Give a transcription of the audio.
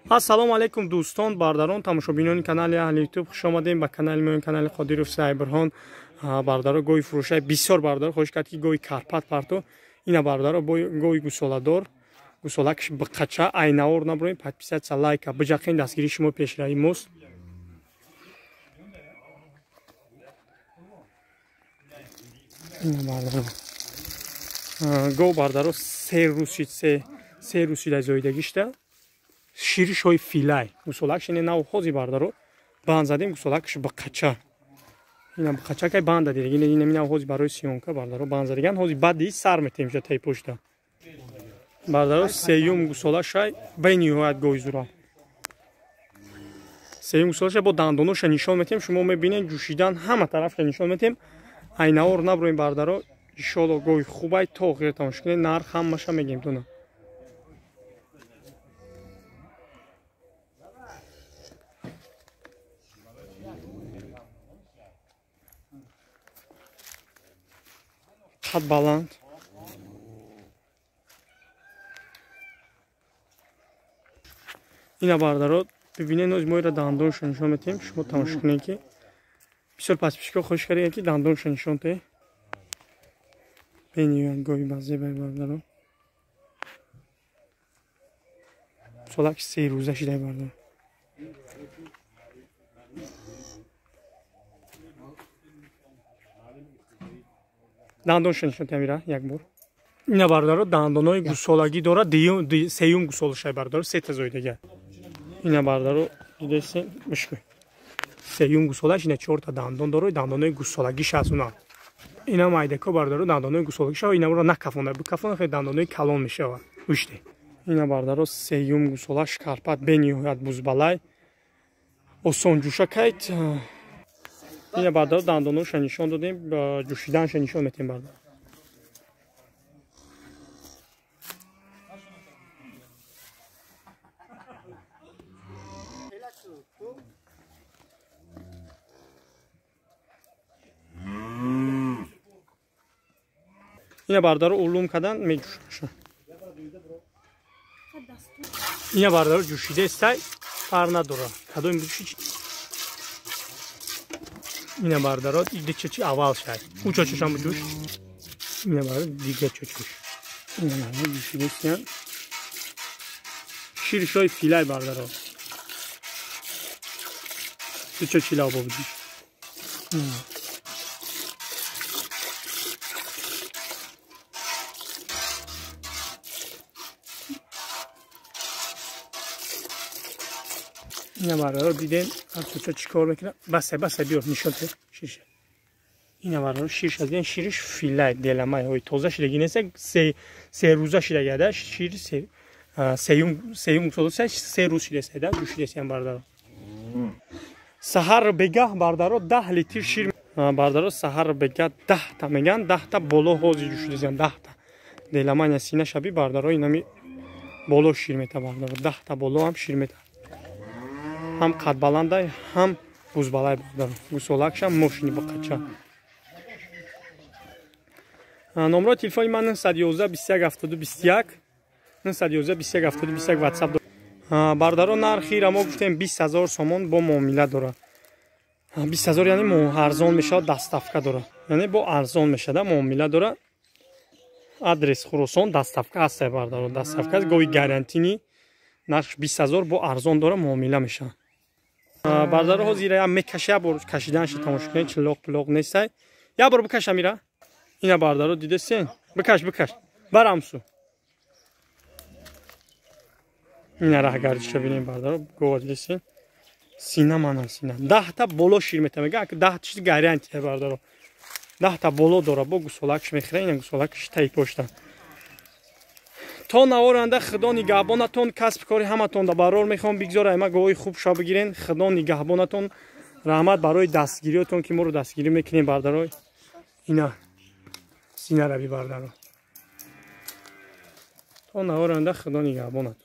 Ассалому алайкум дӯстон, бардарон, тамошобинони канали Аҳли Ютуб, хуш омадем ба канали мо, канали Қодиров Сайбурҳон. Бардаро гоҳи фурӯшай бисёр бардаро хоҳиш кард ки гоҳи Карпат парто. Ина бардаро гоҳи гусоладор, гусолакш биқача айнавор наброем, подписаться, лайка биҷақин, дастгирии шумо пешравии мост. Ина бардаро гов бардаро се рӯз шид, се рӯз шида зоидагишта. Ширишҳои филай гусолакш ине нав ҳози бардаро банд задем, гусолакш биқача. Ина биқачакай банд дадем, ина нав ҳози барои сиёнка бардаро банд задиган, ҳози баъди сар метем ша таи пошта. Бардаро сеюм гусолашай бениҳоят гоҳи зура. Сеюм гусолашай бо дандоноша нишон метем, шумо мебинед ҷӯшидан ҳама тарафша нишон метем. Айнавор наброем бардаро, иншоалло гоҳи хубай то охир тамошо кунед, нарх ҳамаша мегем туна. Қад баланд. Ина бардаро бибинед, ноз мо ира дандонша нишон метем, шумо тамошо кунед ки бисёр подписчикҳо хоҳиш карданд ки дандонша нишон те. Бениҳоят гоҳи базебай бардаро. Солак се рӯза шидай бардаро. Дандонша нишон тем ира як бор. Ина бардаро дандонои гусолагӣ дорад, сеюм гусолашай бардаро, сета зоидага. Ина бардаро дидесен бишкӯй. Сеюм гусолаш ина чорта дандон дорад, дандонои гусолагиш аст уна. Ина майдако бардаро дандонои гусолагиш ава, инамро накафонда, бикафонда хеле дандонои калон мешавад. Гӯште. Ина бардаро сеюм гусолаш Карпат бениҳоят бузбалай. Осон ҷӯша кайт. Ина бардаро дандоноша нишон додем, ҷӯшиданша нишон метем бардаро. Ина бардаро улум кардан меҷӯшаша. Ина бардаро ҷӯшидестай, фарқ надорад. Кадоми буҷӯши? Ина бардаро иди чочи аввал шай. У чочушам буҷӯш. Ина бардаро дига чочуш. Ина бардаро ҷӯшидесиян. Ширишҳои филай бардаро. Ду чочи лав буҷӯш. Ина бардаро дидем, чочо чӣ кор мекунад. Басе, басе, биёр нишон те шиша. Ина бардаро шириш аз дидем, шириш филай деламай ҳои тоза шидаги нест, се рӯза шидагида, шир сеюм гусола се рӯз шидасайда, ҷӯшидасиям бардаро. Саҳар бегаҳ бардаро 10 литр шир бардаро, саҳар бегаҳ 10та меган, 10та боло ҳози ҷӯшидасиям, 10та. Деламай сина шаби бардаро инами боло шир мета бардаро, 10та боло ҳам шир мета. Ҳам қадбаландай, ҳам бузбалай бардаро. Гусолакшам мошини биқача. Номрои телефони ман 911 21 72 21 911 21 72 21 WhatsApp. Бардаро нархи ра мо гуфтем 20 000 сомон бо муомила дорад. 20 000 яъне арзон мешавад, доставка дорад. Яъне бо арзон мешавад, муомила дорад. Адрес Хуросон, доставка ҳаст бардаро. Доставка аст, гоҳи гарантини нарх 20 000 бо арзон дорад, муомила мешавад. Бардаро ҳозир я мекаша, я бор кашиданша тамошо кунед, чилоқ пилоқ нестай. Я бор бикашам ира. Ина бардаро дидесен? Бикаш, бикаш. Барамсу. Ина раҳгардиша бинем бардаро, гова дидесен? Сина мана сина. 10та боло шир мета мега, 10 чиз гарантия бардаро. 10та боло дора, бо гусолакш мехӯра, ина гусолакш таи пошта. То наворанда худо нигаҳбонатон, касби кори ҳаматон да барор мехоҳам бигзор, ама гоҳи хуб ша бигирен. Худо нигаҳбонатон, раҳмат барои дастгириётон ки моро дастгирӣ мекунем бардаро. Ина сина раби бардаро. То наворанда худо нигаҳбонатон.